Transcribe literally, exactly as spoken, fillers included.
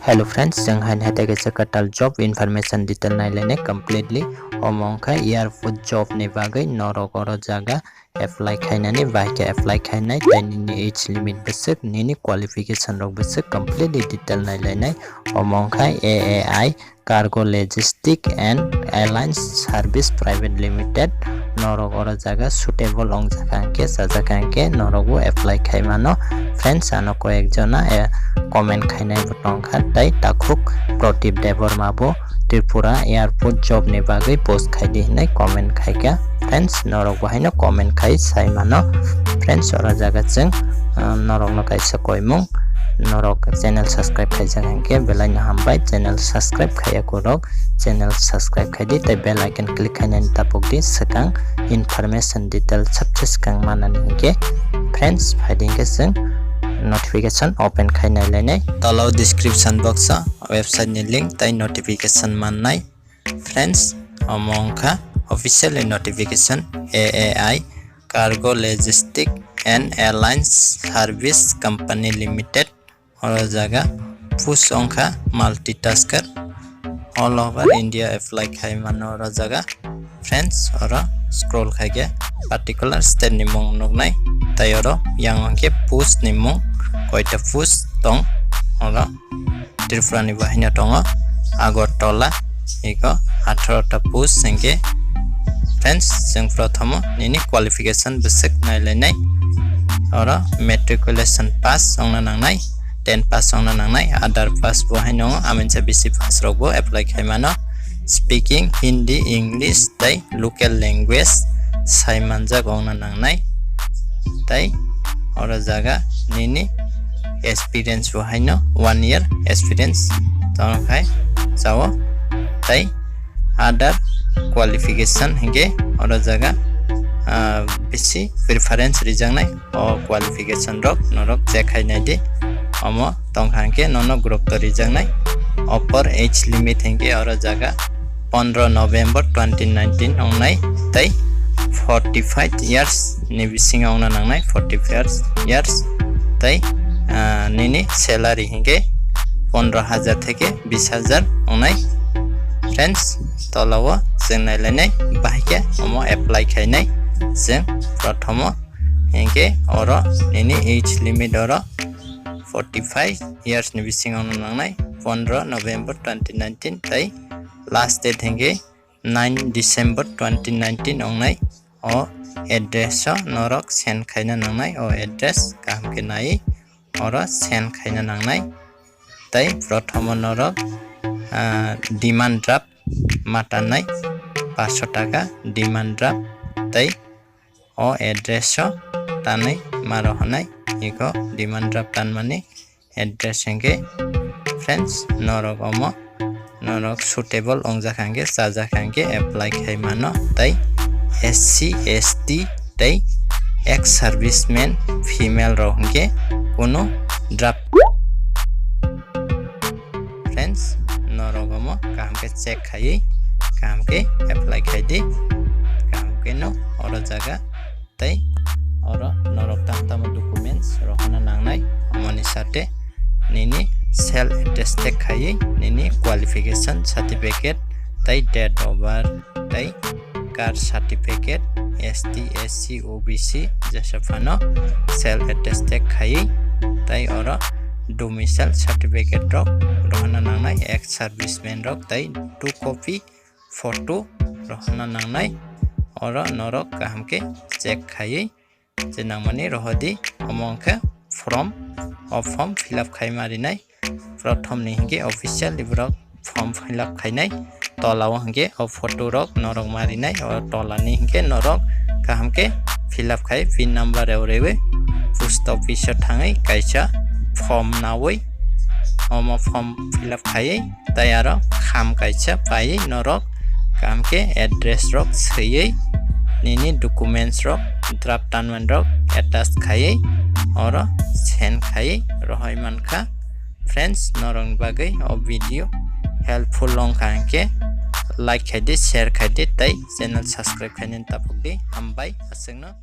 Hello friends, chwng hain hai tei kaisa kwtal job information detail nailainai completely. Omo wngkha airport job ni bagwi norok oro jaga apply khainani, bahai khe apply khainai tei nini age limit bwswk, nini qualification rok bwswk completely detail nailainai. Omo wngkha A A I Cargo Logistic and Airlines Service Private Limited. Norok oro jaga suitable wngjakha hwnkhe, chajakha hwnkhe norokbo apply khaimano. Friends, ano koyek jona, eh, comment khainai bo tongkha, tei takhuk Pratip Debbarma bo Tripura airport job ni bagwi post khaidi hinwi comment khaikha. Friends, norok bo haino comment khai saimano. Friends, oro jaga chwng, ah, norokno kaisa koimung, norok channel subscribe khaijak hwnkhe belaino hambai, channel subscribe khaiya kurok channel subscribe khaidi tei bell icon click khainani tapukdi, swkang information detail sabse swkang manani hinkhe. Friends, phaidi hinkhe chwng notification open khai nailainai. Tolo description box o website ni link tei notification mannai. Friends, omo wngkha officially notification A A I Cargo Logistic and Airlines Service Company Limited. Oro jaga post wngkha multitasker. All over India apply khai mano oro jaga. Friends, oro scroll khaikhe particular state ni mung nuknai. Tai oro yang hwnkhe post ni mung, koita post tong oro. Tripura ni bo haino tongo Agartala, iko atharo ta post hwnkhe. Friends, chwng prothomo nini qualification bwswk nailainai. Oro matriculation pass wngna nangnai, ten pass wngna nangnai, other pass bo haino wngkha, amisa bisi pass rok bo apply khai mano. Speaking Hindi, English tei local language sai manjak wngna nangnai. Tei oro jaga nini experience bo haino one year experience tongkha chao. Tei other qualification hinkhe oro jaga, ah, bisi preference rijaknai o qualification rok norok check khai naidi. Omo tongkha hwnkhe nono group to rijaknai. Upper age limit hwnkhe oro jaga pondro November twenty nineteen wngnai tei forty five years ni bisingo wngna nangnai, forty five years tei, ah, nini salary hwnkhe pondro hajar theke bis hajar wngnai. Friends, tolao chwng nailainai, bahai khe omo apply khainai chwng prothomo. Hinkhe oro nini age limit oro forty five years ni bisingo wngna nangnai, pondro November twenty nineteen tei last date hinkhe nine December twenty nineteen wngnai. O address o norok send khaina nangnai, o address kaham khe nai oro send khaina nangnai. Tei prothomo norok, ah, demand draft ma tannai, paanch sho taka demand draft tei o address o tanwi ma rohornai, iko demand draft tanmani address hinkhe. Friends, norok omo norok suitable wngjakha hinkhe, chajakha hinkhe apply khai mano, tei S C, S T tei ex serviceman female rok hinkhe kunu draft. Friends, norok omo kaham khe check khaiwi, kaham khe apply khai di, kaham khe no oro jaga tei oro norok tamo tamo documents rohorna nangnai, omoni sate nini self attest tag khaiwi nini qualification certificate tei date of birth tei caste certificate, S T, S C, O B C jesa phano self attest tag khaiwi tei oro domicile certificate rok rohorna nangnai, ex serviceman rok tei two copy photo rohorna nangnai. Oro norok kaham khe check khaiwi je nangmani rohordi. Omo wngkha form, o form fill up khaima rinai. Prothom ni hinkhe officially borok form fill up khainai, tola o hinkhe o photo rok norok ma rinai, o tola ni hinkhe norok kaham khe fill up khai pin number rw rewi post office o thangwi kaisa form nawi omo form fill up khaiwi tei aro kham kaisa paiwi norok kaham khe address rok swiwi nini documents rok draft tanmani rok attach khaiwi oro send khaiwi rohoi mankha. Friends, norokni bagwi o video helpful wngkha hinkhe like khaidi, share khaidi tei channel subscribe khainani tapukdi. Hambai aswkno.